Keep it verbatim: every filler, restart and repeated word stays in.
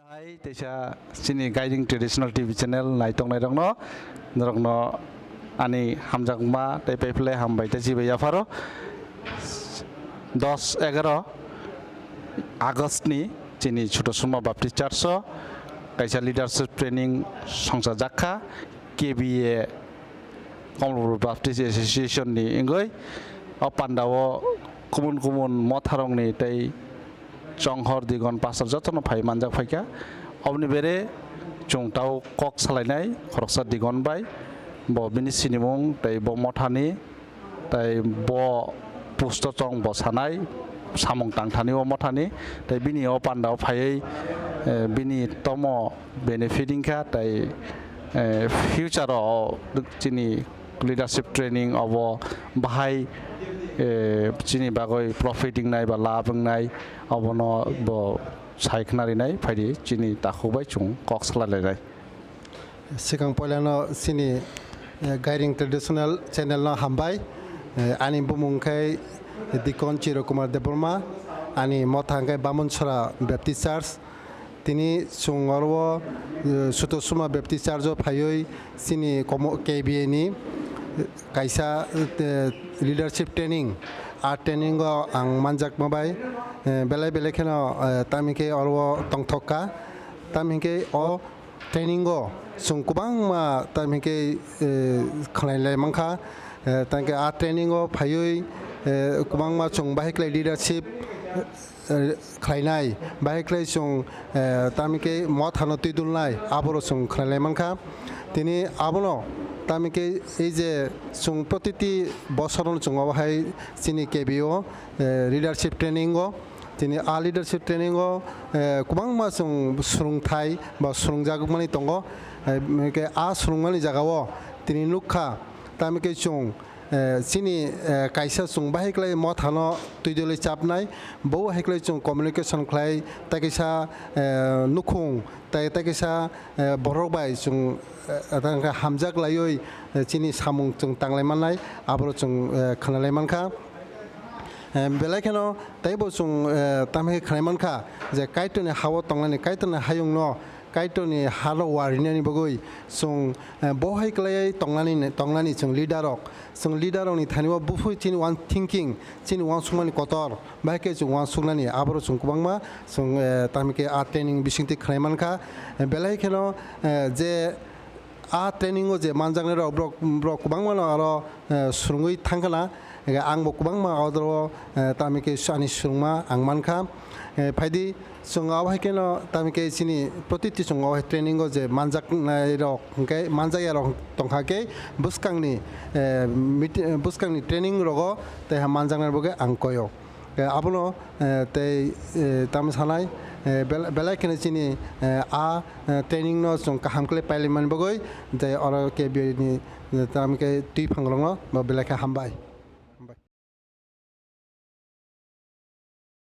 Hai teisa chini Guiding Traditional T V channel naitongnai rokno, norokno ani hamjakma tei paiphilai hambai tei chibai yapharo. Dos egaro August ni chini Chutosuma Baptist Church o kaisa leadership training songchajak kha, K B A Komolpur Baptist Association ni wngwi o pandao kubun kubun motharokni tei chonghor digon pastor jotono phai manjak phaikha. Oboni bere chwng tau kok salainai khoroksa digon bai, bo bini sinimung tei bo mothani tei bo pusto chong bo sanai samung tangthani o mothani tei bini o pandao phaiwi, eh, bini tomo benefit wngkha tei, eh, future o chini leadership training obo bahai, eh, chini bagwi profit wngnai ba lab wngnai obono bo sai khna rinai phaidi chini takhuk bai chwng kok salai lainai. Sikang poilano chini, eh, Gairing Traditional Channel no hambai. Eh, ani bumung khe Dikon Chiro Kumar Debbarma, ani motha hwnkhe Bamunsora Baptist Church. Tini chwng oro, eh, Sutosuma Baptist Church o phaiwi chini komo-, K B A ni, eh, kaisa, eh, leadership training, a training o ang manjakma bai, eh, belai belai kheno, eh, tamikhe oro tongthok kha. Tamikhe o training o chwng kwbangma tamikhe, eh, khwlailai mankha. Eh, tamikhe a training o phaiwi, eh, kwbangma chwng bahai khlai leadership, eh, khlainai, bahai khlai chwng, eh, tamikhe mothano twidulnai, aboro chwng khwlailai mankha. Tini abono tamikhe ei je chwng protiti bosorono chwng obo hai chini K B O, eh, leadership training o, tini a leadership training o, eh, kwbangma chwng swrwngthai ba swrwngjakmani tongo. Eh, hwnkhe a swrwngmani jagao tini nukha, tamikhe chwng, eh, chini, eh, kaisa chwng bahai khlai mothano twidulwi chapnai, bo hai khlai chwng communication khlai, tei kaisa, eh, nukhung, tei, tei kaisa, eh, borok bai chwng, eh, tei hamjak laiwi, eh, chini samung chwng tanglai mannai, aboro chwng, eh, khwnalai mankha. Eh, belai kheno teibo chwng, eh, tamikhe khwnai mankha je Kaitorni ha-o tongnani, Kaitorni hayungno, Kaitorni hano warinani bagwi chwng, eh, bo hai khlaiwi tongnani, tongnani chwng leader rok. Chwng leader rokni thani o buphuru chini one thinking, chini uansukmani kotor, bahai khe chwng uansuknani, aboro chwng kwbangma chwng, eh, tamikhe a training bisingtwi khwnai mankha. Eh, belai kheno, eh, je a training o je manjaknai rok, borok, borok kwbangma no aro, eh, swrwngwi thangkhana, eh, ang bo kwbangma order o, eh, tamikhe ani swrwngma ang mankha. Eh, phaidi chwng abo hai kheno tamikhe chini protiti chwng o training o je manjaknai rok hwnkhe manjakya rok tongkha khe bwskangni, eh, meet-, bwskangni training rogo tei ha manjaknai rok bo khe ang koyo. Eh, abono, eh, tei, eh, tamo sanai, eh, bel-, belai kheno chini, eh, a, eh, training no chwng kaham khlai pailai mani bagwi, tei oro K B A ni, eh, tamo khe twi phangrokno bo belai khe hambai.